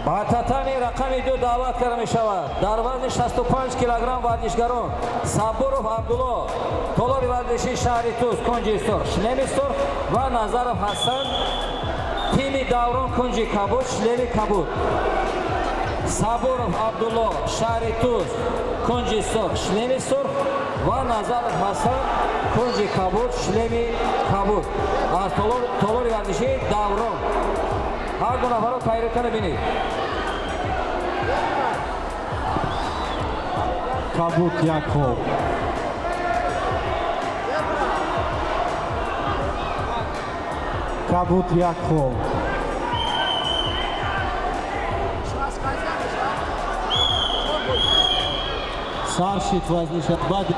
Ба татами рақами 2 даъват карда мешавад дар вазни 65 килограмм варзишгарон Сабуров Абдулло, толори варзишии шаҳри Тус, кунҷи сурх, шлеми сурх, ва Назаров Ҳасан, тими Даврон, кунҷи кабуд, шлеми кабуд. Сабуров Абдулло, шаҳри Тус, кунҷи сурх, шлеми сурх, ва Назаров Ҳасан, кунҷи кабуд, шлеми кабуд, аз толори варзишии Даврон. Ҳар ду нафарро тайёрикана бинед. Кабуд як хол. Кабуд як хол. Сар шид вазнишад баъди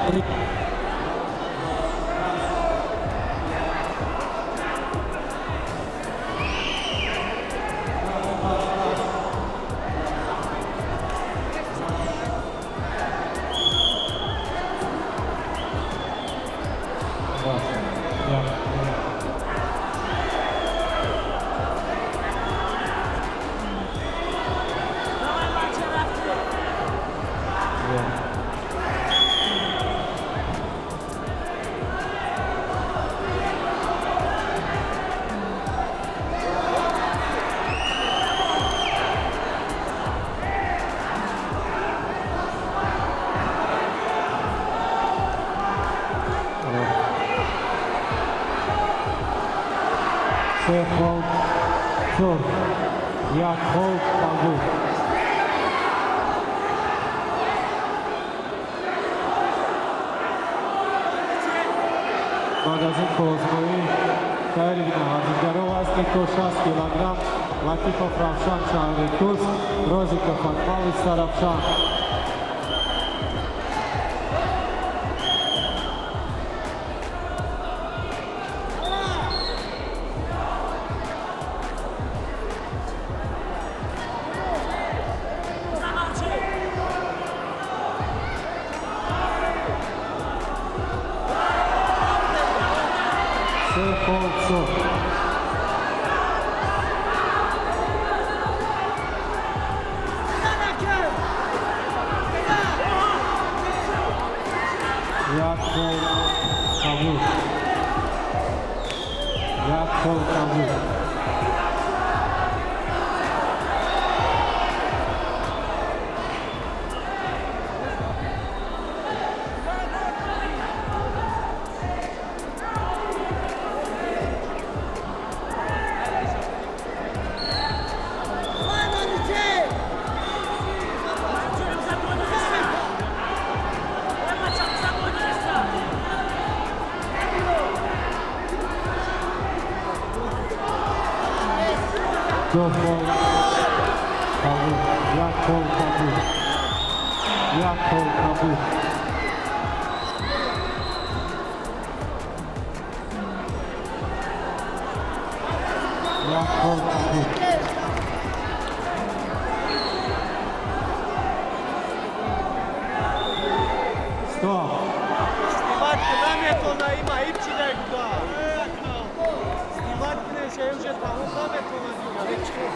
се хол сурх, як хол кабуд. Баъд аз ин озмоӣ тайёри бинам варзишгаро вазни то 60 килограмм: Латифов Равшан, шаҳри Тус, Розиков Акмал, Истаравшан. Се хол сурх. Як хол кабуд. Як хол кабуд. Ду хол кабуд. Як хол кабуд. Як хол кабуд. Як хол кабуд. Стоп. Снимать наметона има ҳичи дегуда. Снимать неше уже тамом наметона дига.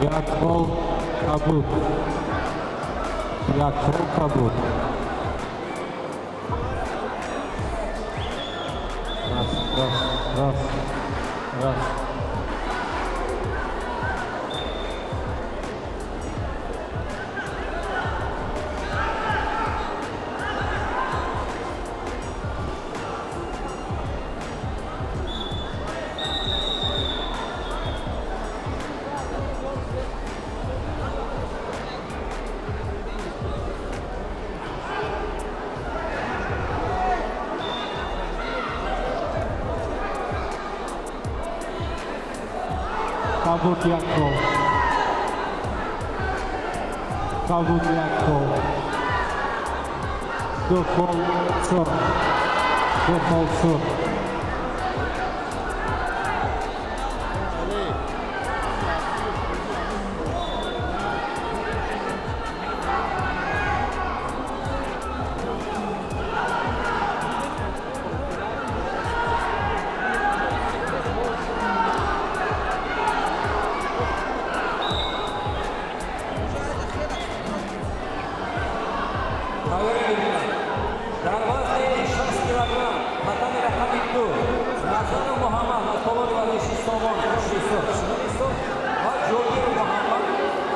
Як хол кабуд. Як хол кабуд. Раз, раз, раз, раз. Кабуд як хол. Кабуд як хол. Ду хол сурх, ду хол сурх. Тайёрӣ мебинанд. Дар вазни 60 килограмм, татами рақами 2, Назаров Муҳаммад аз толори варзиши Сомон, кунҷи сурх, шлеми сурх, ва Ҷобиров Муҳаммад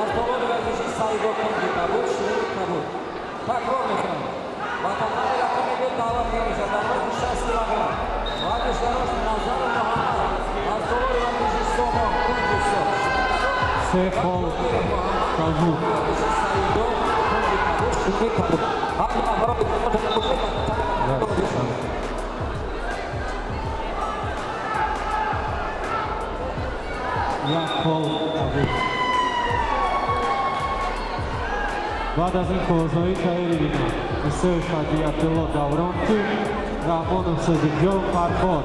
аз толори варзиши Саидо, кунҷи кабуд, шлеми кабуд. Такрор мекунам, ба татами рақами 2 даъват карда мешавад, дар вазни 60 килограмм, варзишгарош Назаров Муҳаммад аз толори варзиши Сомон, кунҷи сурх, шлеми сурх, Се хол кабуд. варзиши Саидо, кунҷи кабуд, шлеми кабуд. Ҳар ду нафаро Раст. Як хол кабуд. Баъд аз ин хулосоӣ тайёрӣ бинанд: Исоев Ҳадиятулло, Даврон Тим, Раҳмонов Содиқҷон, Фархор.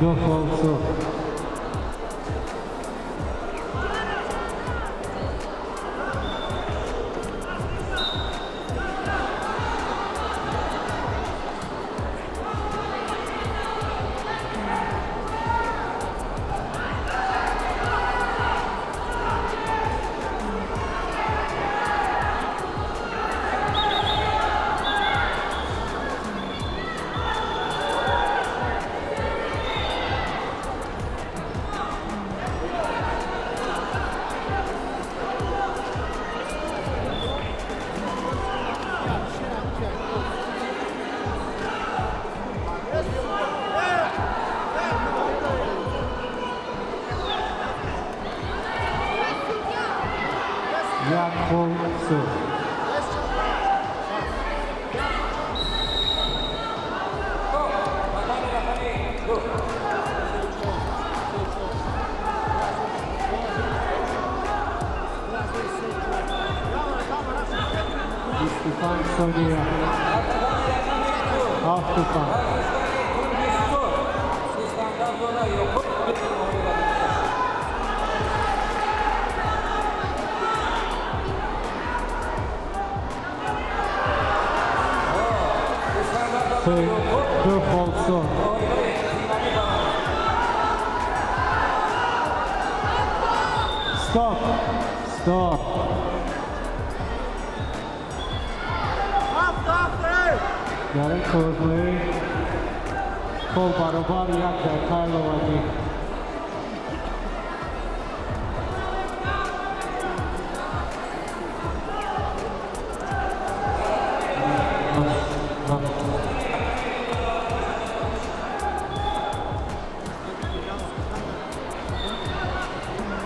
Ду хол сурх. Як хол сурх. Татами рақами 2. 25 сония. Дар татами рақами 2, Ҳафту панҷ. варзишгари кунҷи сурх Искандарзода Ёқуб муҳориба мекунад. Искандарзода Се, Ёқуб ду хол сурх. муҳорибаи финалӣ баромад. Стоп, стоп. Ҳафт, ҳафт, эй! Дар ин хулосоӣ хол баробар, як дақиқа иловагӣ.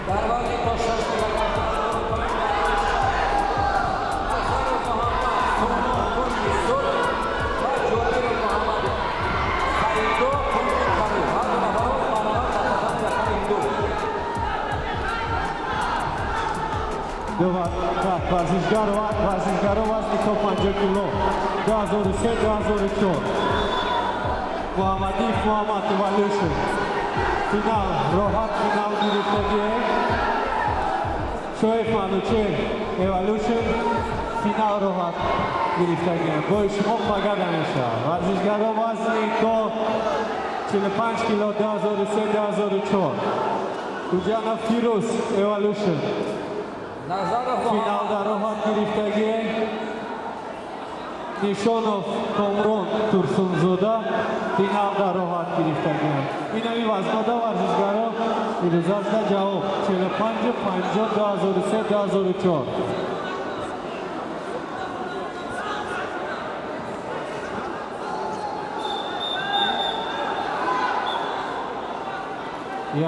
Дар вазни то 60 килограмм, Назаров Муҳаммад, Сомон, кунҷи сурх, ва Ҷобиров Муҳаммад, Саидо, кунҷи кабуд. Ҳар ду нафарро марҳамат ба татами рақами 2. Ду варзишгар, варзишгаро вазни то 50 кило, 2003, 2004. Муҳаммадиев Муҳаммад, Эволюшн, финал роҳат, финал гирифтагие. Шоев Манучер, Эволюшн, финал роҳат гирифтагиам. Бои шумо пагада мешавад. Варзишгаро вазни то 45 кило, 2003, 2004. Гуҷанов Фирӯз, Эволюшн, Назаров финал Муҳаммад дар роҳат гирифтагие. Нишонов Комрон, Турсунзода, финал дар роҳат гирифтагиам. Инами вазнода варзишгаро ирӯзазда ҷавоб 45, 50, 2003, 2004.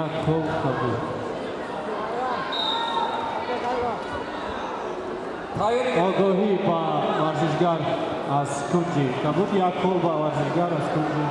Як хол кабуд. Тайёрӣ. Огоҳӣ ба варзишгар аз кунҷи кабуд, як хол ба варзишгар аз кунҷи